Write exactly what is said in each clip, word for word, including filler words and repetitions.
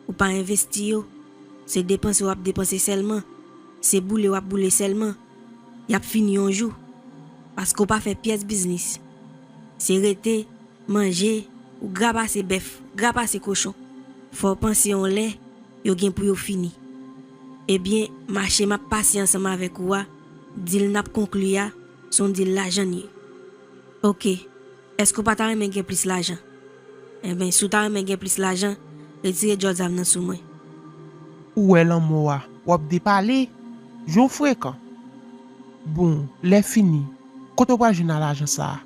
Ou pa envesti yo. Se depanse w ap depanse sèlman. Se boule w ap boule sèlman. Y ap fini yon jou. Paske w pa fè pyès biznis. Se rete, manje, ou gra pase bèf, gra pase kochon. Fò w panse yon lè, yo gen pou yo fini. Ebyen, mache m ap pase ansanm avèk ou a, dil n ap konkli a, se yon dil lajan l ye. Oke. Èske w pa ta renmen gen plis lajan? Enben, si w ta renmen gen plis lajan, retire djòl zam nan sou mwen. Ou wè lanmò a, w ap depale, jan w frekan. Bon, lè fini, kote w pral jwenn a lajan sa a?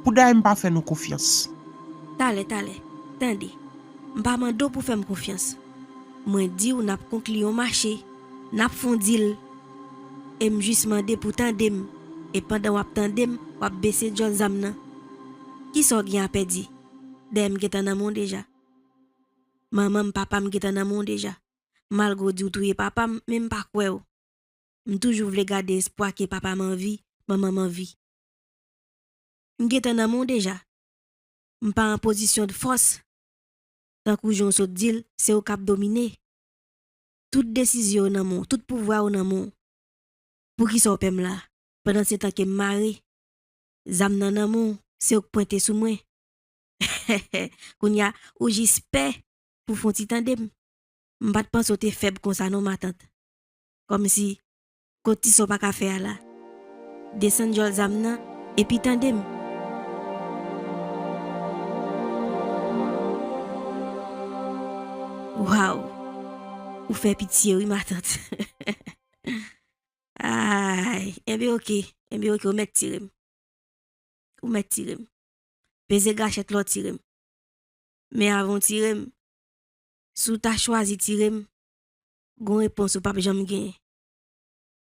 Poudayè m pa fè nou konfyans. Talè, talè, tande. M pa mande w pou fè m konfyans. Mwen di w n ap konkli yon mache, n ap fè yon dil. E m jis mande pou w tande m. E pandan w ap tande m, w ap bese djòl zam nan. Kisa w gen a pèdi? Dayè m gentan nan men w deja. Manman m, papa m gentan nan men w deja. Malgre w di w touye papa m, men m pa kwè w. M toujou vle gade espwa ke papa m anvi, manman m anvi. M gentan nan men w deja. M pa an pozisyon de fòs. Tankou jan w sot di l, se ou k ap domine. Tout desizyon yo nan men w, tout pouvwa yo nan men w. Poukisa w pè m la? Pandansetan ke m mare, zam nan nan men w, se ou k pwente sou mwen. Kounye a, ou jis pè pou fon ti tande m. M pa t panse w te fèb konsa non, matant. Kòmsi, kot ti sa w pa ka fè a la? Desann djòl zam nan, epi tande m. Waw! Ou fè pitye wi, matant. Ay, enben oke, enben oke, ou mèt tire m. Ou mèt tire m. Peze gachèt la w tire m. Men avan w tire m, si w ta chwazi tire m, gon repons ou p ap janm genyen.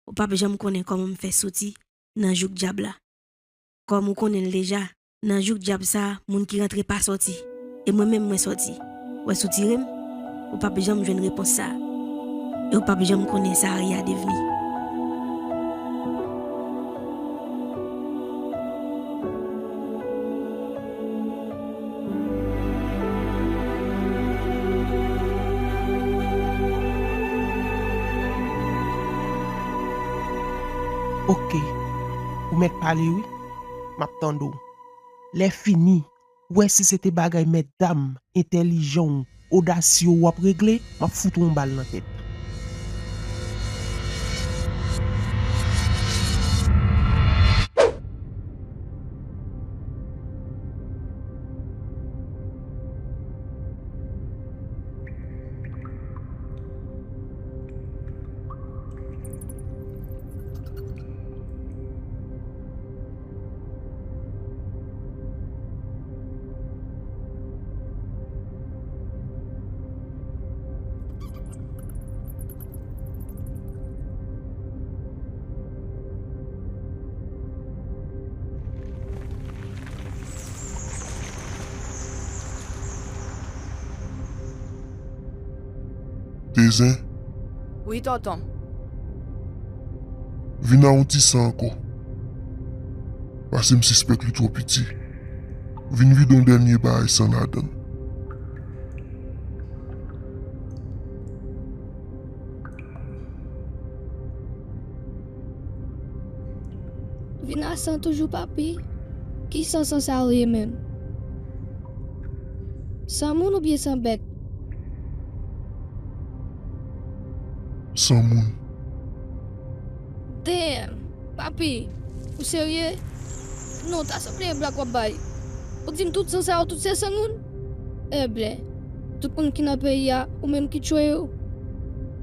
Ou p ap janm konnen kòman m fè soti nan jouk dyab la. Kòm ou konnen l deja, nan jouk dyab sa a, moun ki rantre pa sòti. E mwen menm mwen sòti. W ap soutire m, ou p ap janm jwenn repons sa a. E ou p ap janm konnen sa Ari a devni. Oke, ou mèt pale wi, m ap tande w. Lè fini, ou wè si se te bagay mètdam entèlijan w, odasye w w ap regle, m ap fout ou yon bal nan tèt. Tezen. Wi, tonton. Vin a yon ti san ankò. Pase m sispèk li twò piti. Vin vide yon dènye bagay san ladan l. Vin a san toujou, papi? Ki san san sa yo ye menm? San moun oubyen san bèt? San moun. Damn! Papi, ou serye? Non, ta sanble e blag w ap bay. Ou di m tout san sa yo, tout se san moun? Ebyen, tout moun ki nan peyi a, ou menm ki tchwe yo?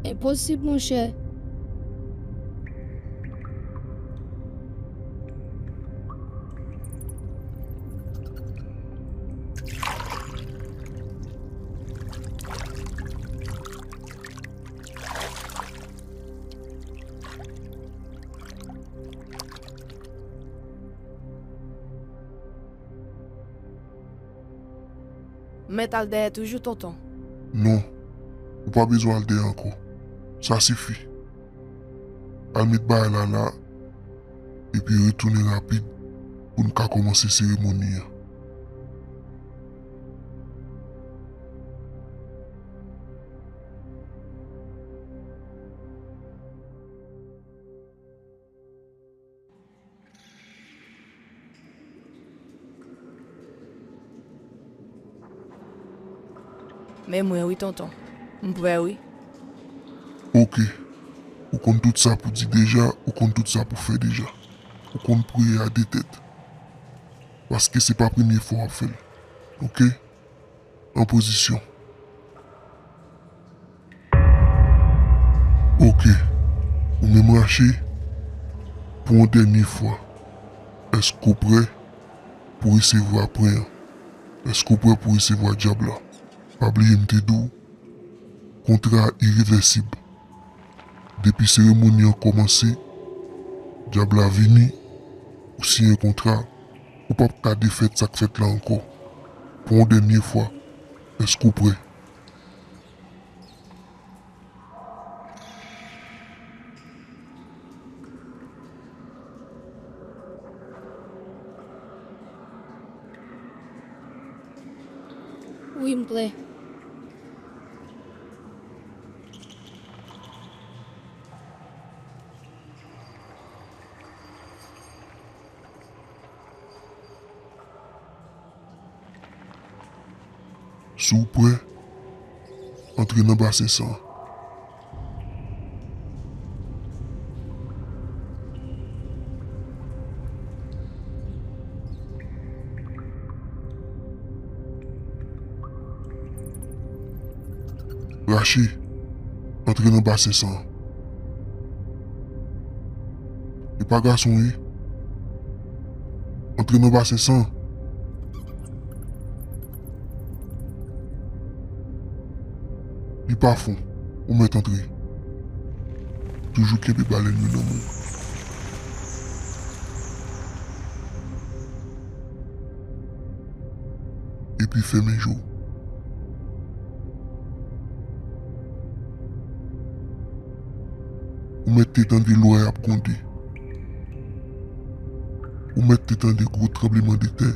Enposib, monchè. Mèt al dèyè toujou, tonton. Non, ou pa bezwen al dèyè ankò. Sa sifi. Al met bagay la la, epi retounen rapid pou n ka kòmanse seremoni an. Men mwen wi, tonton. M prè wi. Oke. Ou konn tout sa pou di deja, ou konn tout sa pou fè deja. Ou konn priye a de tèt. Paske se pa premye fwa w ap fè l. Oke? An pozisyon. Oke. Ou menm Rache, pou yon dènye fwa, èske w prè pou resevwa pwen an? Èske w prè pou resevwa dyab la? Pa bliye m te di w, kontra a irevèsib. Depi seremoni an kòmanse, dyab la vini, ou siyen kontra, ou p ap ka defèt sa k fèt la ankò. Pou yon dènye fwa, èske w prè? Wi, m prè. Si w prè, antre nan basen san an. Rache, antre nan basen san an. E pa gason w ye. Antre nan basen san an. Li pa fon, ou mèt antre. Toujou kenbe balèn yo nan men w. Epi fèmen je w. Ou mèt te tande lwa y ap gwonde. Ou mèt te tande gwo tranblemanntè.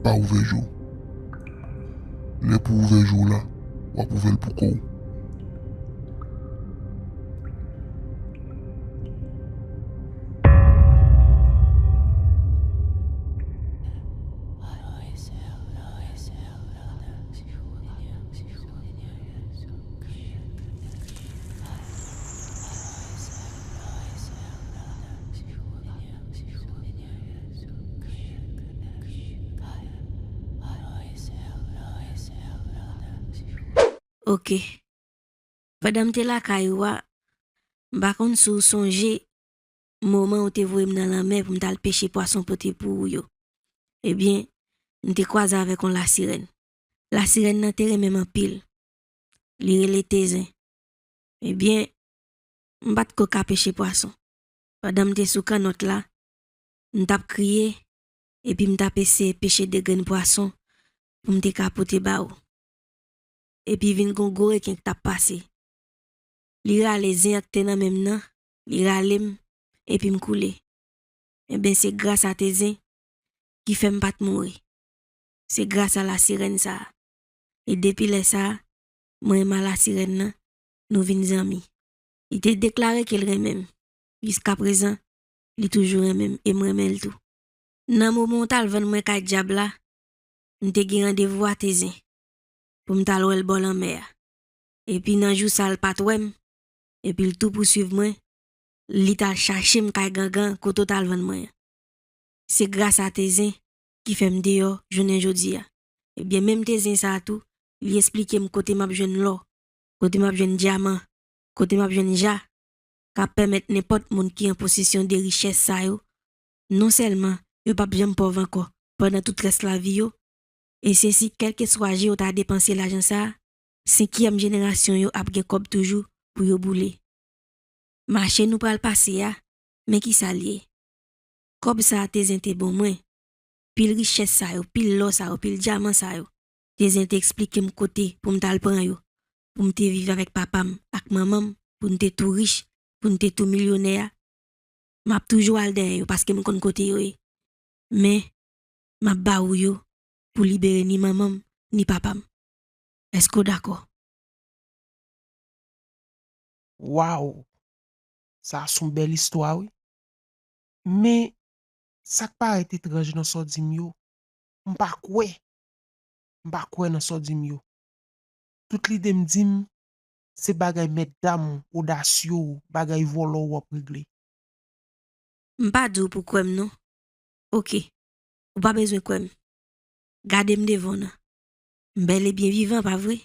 Pa ouvè je w. Lè pou ouvè je w la, w ap ouvè l pou kò w. Oke. Pandan m te lakay ou a, m pa konn si w sonje moman ou te voye m nan lanmè pou m t al peche pwason pote pou ou yo. Ebyen, m te kwaze avèk yon lasirèn. Lasirèn nan te renmen m anpil. Li rele Tezen. Ebyen, m pa t ko ka peche pwason. Pandan m te sou kannòt la, m t ap kriye, epi m t ap eseye peche de grenn pwason pou m te ka pote ba ou. Epi vin gon gwo reken k t ap pase. Li rale zen an k te nan men m nan, li rale m, epi m koule. Enben, se gras a Tezen ki fè m pa t mouri. Se gras a lasirèn sa a. E depi lè sa a, mwen e ma lasirèn nan, nou vin zanmi. Li te deklare ke l renmen m. Jiskaprezan, li toujou renmen m e m renmen l tou. Nan moman w t al vann mwen kay dyab la, m te gen randevou a Tezen pou m t al wè l bò lanmè a. Epi nan jou sa a l pa t wè m, epi l tou pouswiv mwen, li t al chache m kay gangan kote w t al vann mwen an. Se gras a Tezen ki fè m deyò jounen jodi a. Ebyen, menm Tezen sa a tou, li esplike m kote m ap jwenn lò, kote m ap jwenn dyaman, kote m ap jwenn ja, k ap pèmèt nenpòt moun ki an posesyon de richès sa yo, non sèlman yo p ap janm pòv ankò pandan tout rès lavi yo, e se si kèlkeswa jan yo ta depanse lajan sa a, senkyèm jenerasyon yo ap gen kòb toujou pou yo boule. Mache nou pral pase a, men kisa l ye? Kòb sa a Tezen te ban mwen, pil richès sa yo, pil lò sa yo, pil dyaman sa yo, Tezen te eksplike m kote pou m t al pran yo, pou m te viv avèk papa m ak manman m, pou n te tou rich, pou n te tou milyonè a. M ap toujou al dèyè yo paske m konn kote yo ye. Men, m ap ba ou yo pou libere ni manman m, ni papa m. Èske w dakò? Waw! Sa a se yon bèl istwa, wi. Men, sa k parèt etranj nan sa w di m yo, m pa kwè. M pa kwè nan sa w di m yo. Tout lide m di m, se bagay mètdam, odasye w, bagay vòlò w ap regle. M pa di w pou kwè m non. Oke. Ou pa bezwen kwè m. Gade m devan w nan. M bèl e byen vivan, pa vre?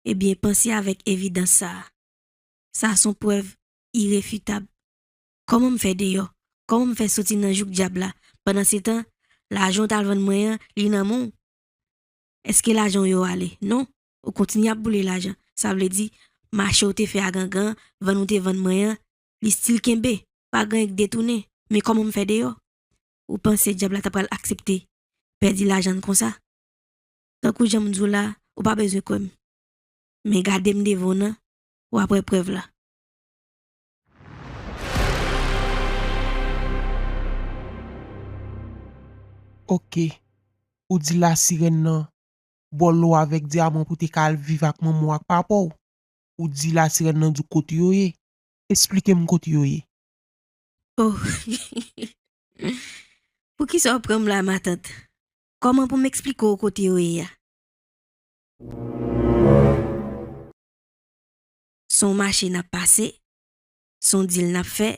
Ebyen, panse avèk evidans sa a. Sa a se yon prèv irefitab. Kòman m fè deyò? Kòman m fè soti nan jouk dyab la? Pandansetan, lajan w t al vann mwen an, li nan men w. Èske lajan w yo ale? Non. Ou kontinye ap boule lajan. Sa vle di, mache w te fè a gangan, vann ou te vann mwen an, li still kenbe. Pa gen anyen k detounen. Men kòman m fè deyò? Ou panse dyab la ta pral aksepte pèdi lajan l konsa? Tankou jan m di w la, ou pa bezwen kwè m. Men gade m devan w nan, w ap wè prèv la. Oke. Ou di lasirèn nan bòlò avèk dyaman pou te ka al viv ak manman w ak papa w. Ou di lasirèn nan di w kote yo ye. Esplike m kote yo ye. Oh. Poukisa w pran m la, matant? Kòman pou m eksplike w kote yo ye a? Se yon mache n ap pase, se yon dil n ap fè,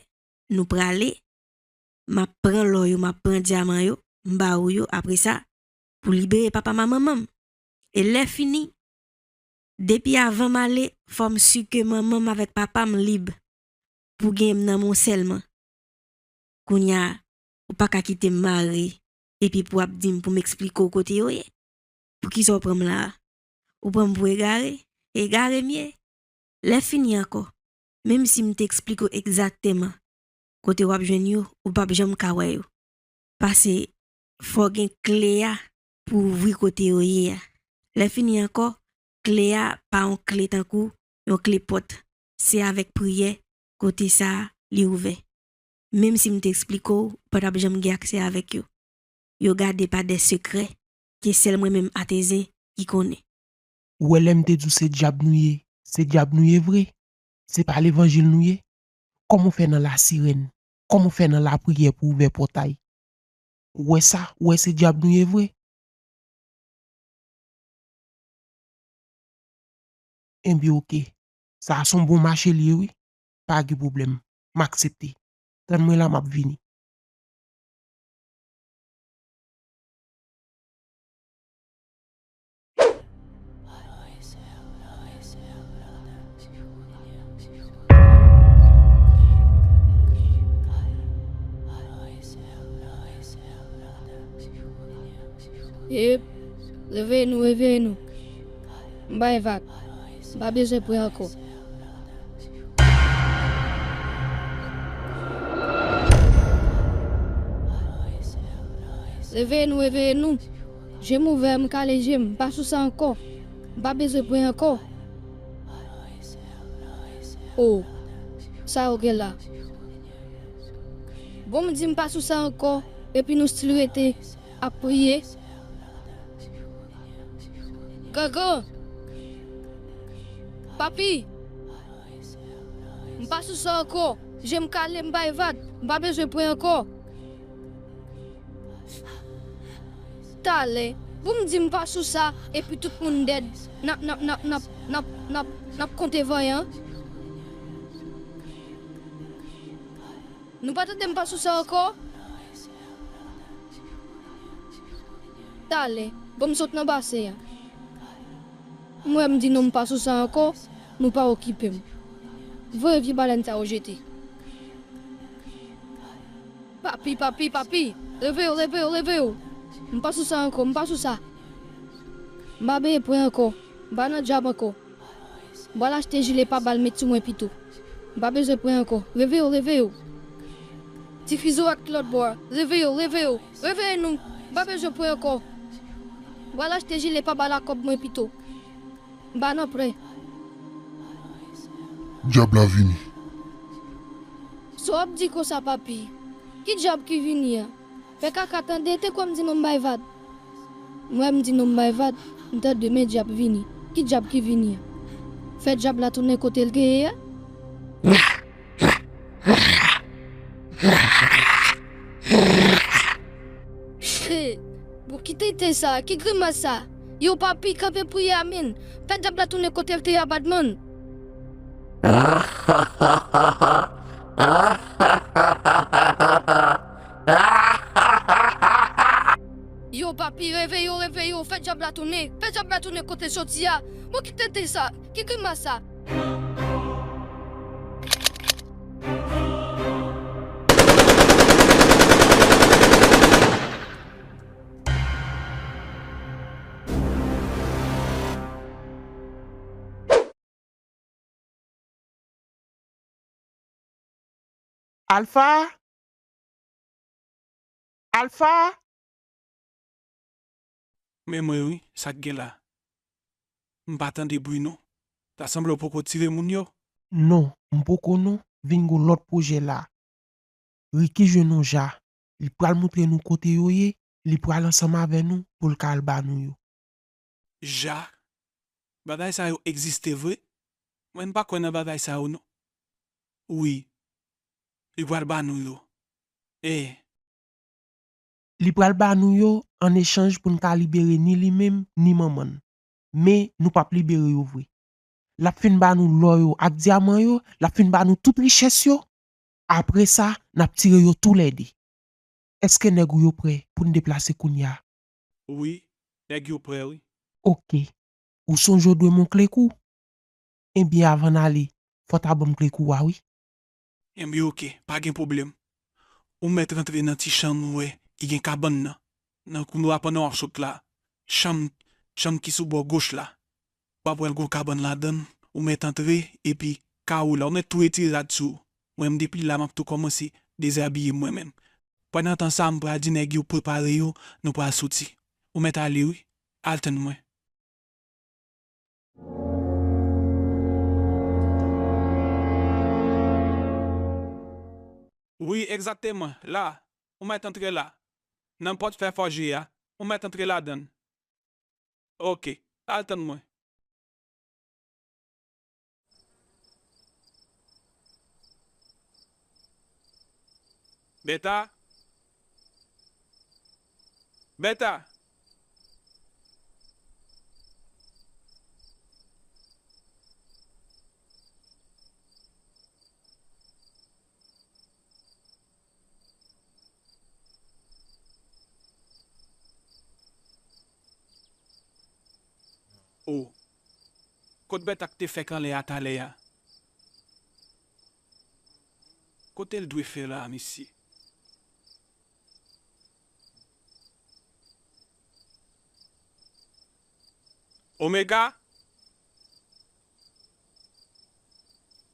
nou prale, m ap pran lò yo, m ap pran dyaman yo, m ba ou yo, apre sa, pou libere papa m ak manman m. E lè fini, depi avan m ale, fò m si ke manman m avèk papa m lib pou genyen m nan men w sèlman. Kounye a, ou pa ka kite m mare epi pou w ap di m pou m eksplike w kote yo ye. Poukisa w pran m la a? Ou pran m pou egare? Egare m ye. Lè fini ankò, menm si m te eksplike w egzakteman kote w ap jwenn yo, ou p ap janm ka wè yo. Pase, fò w gen kle a pou w ouvri kote yo ye a. Lè fini ankò, kle a pa yon kle tankou yon kle pòt. Se avèk priyè kote sa a li ouvè. Menm si m te eksplike w, ou pa t ap janm gen aksè avèk yo. Yo gade pa de sekrè ke sèl mwen menm Atezen ki konnen. Ou wè lè m te di w se dyab nou ye, se dyab nou ye vre. Se pa levanjil nou ye. Kòman w fè nan lasirèn? Kòman w fè nan lapriyè pou w ouvè pòtay? Ou wè sa? Ou wè se dyab nou ye vre? Enben, oke. Sa a se yon bon mache li ye, wi. Pa gen pwoblèm. M aksepte. Tann mwen la, m ap vini. Yep. Reveye nou, reveye nou. M bay vag. M pa bezwen pre ankò. Reveye nou, reveye nou. Je m ouvè, m kale je m. M pa sou sa ankò. M pa bezwen pre ankò. Oh, sa yo gen la? Bon, m di m pa sou sa ankò, epi nou still rete ap priye. Gangan! Papi! M pa sou sa ankò. Je m kale, m bay vag. M pa bezwen pre ankò. Talè, pou m di m pa sou sa, epi tout moun dèd, n ap, n ap, n ap, n ap, n ap, n ap, n ap konte vanyan. Nou pa tande m pa sou sa ankò? Talè, bon m sot nan basen an. M wè m di non m pa sou sa ankò, nou pa okipe m. Voye vye balèn sa yo jete. Papi, papi, papi, leve w, leve w, leve w. M pa sou sa ankò, m pa sou sa. M pa benyen pwen ankò, m pa nan djab ankò. M pral achte jile pa bal met sou mwen pito. M pa bezwen pwen ankò. Reveye w, reveye w. Ti fizo ak lòt bò a. Reveye w, reveye w. Reveye nou. M pa bezwen pwen ankò. M pral achte jile pa bal ak kòb mwen pito. M pa nan pwen. Dyab la vini. Sa w ap di konsa, papi? Ki dyab ki vini a? Fè kaka tande, te kwè m di non m bay vag. M wè m di non m bay vag, m tande men dyab vini. Ki dyab ki vini a? Fè dyab la tounen kote l te ye a? Bon, ki tenten sa? Ki grimas sa? Yo, papi, kanpe pou ye a, menn. Fè dyab la tounen kote l te ye a, Badman. Yo, papi, reveye w, reveye w, fè dyab la tounen. Fè dyab la tounen kote l soti a. Bon, ki tenten sa? Ki grimas sa? Alfa? Alfa? Men mwen wi, sa k gen la? M pa tande bri non. Ta sanble w poko tire moun yo. Non, m poko non. Vin gon lòt pwojè la. Ricky jwenn yon ja. Li pral montre nou kote yo ye, li pral ansanm avè nou pou l ka al ba nou yo. Ja? Bagay sa yo egziste vre? Mwen m pa kwè nan bagay sa yo non. Wi. Li pral ba nou yo. E. Li pral ba nou yo an echanj pou n ka libere ni li menm, ni manman n. Men, nou p ap libere yo vre. L ap fin ba nou lò yo ak dyaman yo, l ap fin ba nou tout richès yo. Apre sa, n ap tire yo toulède. Èske nèg ou yo prè pou n deplase kounye a? Wi, nèg yo prè, wi. Oke. Ou sonje w dwe m yon kle kou? Ebyen, avan n ale, fò w ta ban m kle kou a, wi. Enben, oke, pa gen pwoblèm. Ou mèt rantre nan ti chanm ou wè ki gen kabann nan, nan kounwa pandan w ap sot la. Chanm, chanm ki sou bò goch la. W ap wè l gon kabann ladan l, ou mèt antre, epi kawo la, ou mèt tou retire rad sou ou. Mwen menm depi la, m ap tou kòmanse dezabiye m mwen menm. Pandan tan sa, m pral di nèg yo prepare yo, nou pral soti. Ou mèt ale wi, al tann mwen. Wi, egzakteman, la. Ou mèt antre la. Nan pòt fè fòje a, ou mèt antre ladan l. Oke, al tann mwen. Bèta? Bèta? O. Kot Bèta k te fèk anlè a talè a? Kote l dwe fè la, mesye? Omega?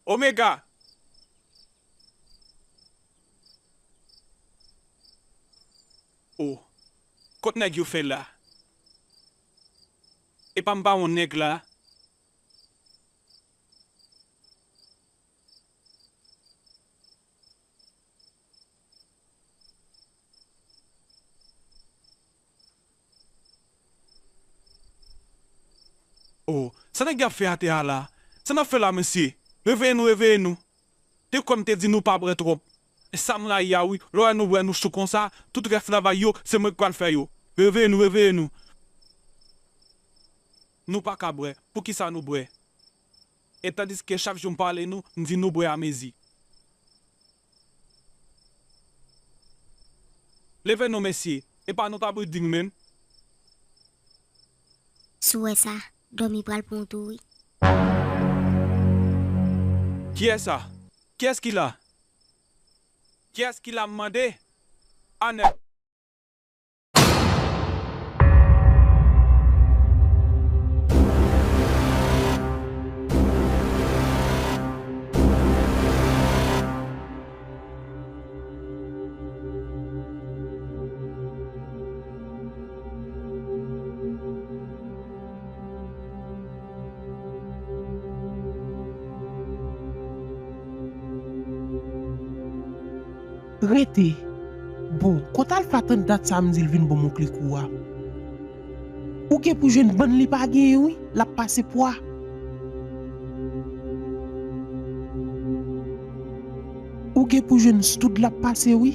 Omega! O, kot nèg yo fè la? Epa m pa wè yon nèg la? O, sa nèg y ap fè atè a la? Sa n ap fè la, mesye? Reveye nou, reveye nou! Te kwè m te di nou pa bwè twòp. E sa m rayi a wi, lè w wè nou bwè nou sou konsa, tout rès travay yo, se mwen k pral fè yo. Reveye nou, reveye nou! Nou pa ka bwè, poukisa nou bwè? E tandiske chak jou m pale nou, m di nou bwè a mezi. Leve non, mesye, epa nou pa briding menm. Si w wè sa, dòmi pral pran w tou wi. Kiyès sa? Kiyès ki la? Kiyès ki la m mande? Anèt. Rete. Bon, kot Alfa tann dat sa m di l vin ban m yon kle kou a? Ou gen pou jwenn bann li pa genyen wi, l ap pase pwa. Ou gen pou jwenn stoud l ap pase wi.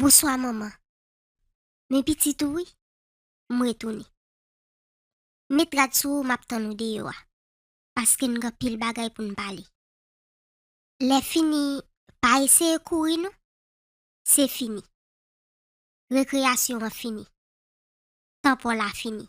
Bonswa manman. Men pitit ou wi, m retounen. Met rad sou ou, m ap tann ou deyò a. Paske n gen anpil bagay pou n pale. Lè fini, pa eseye kouri non. Se fini. Rekreyasyon an fini. Tan pa w la fini.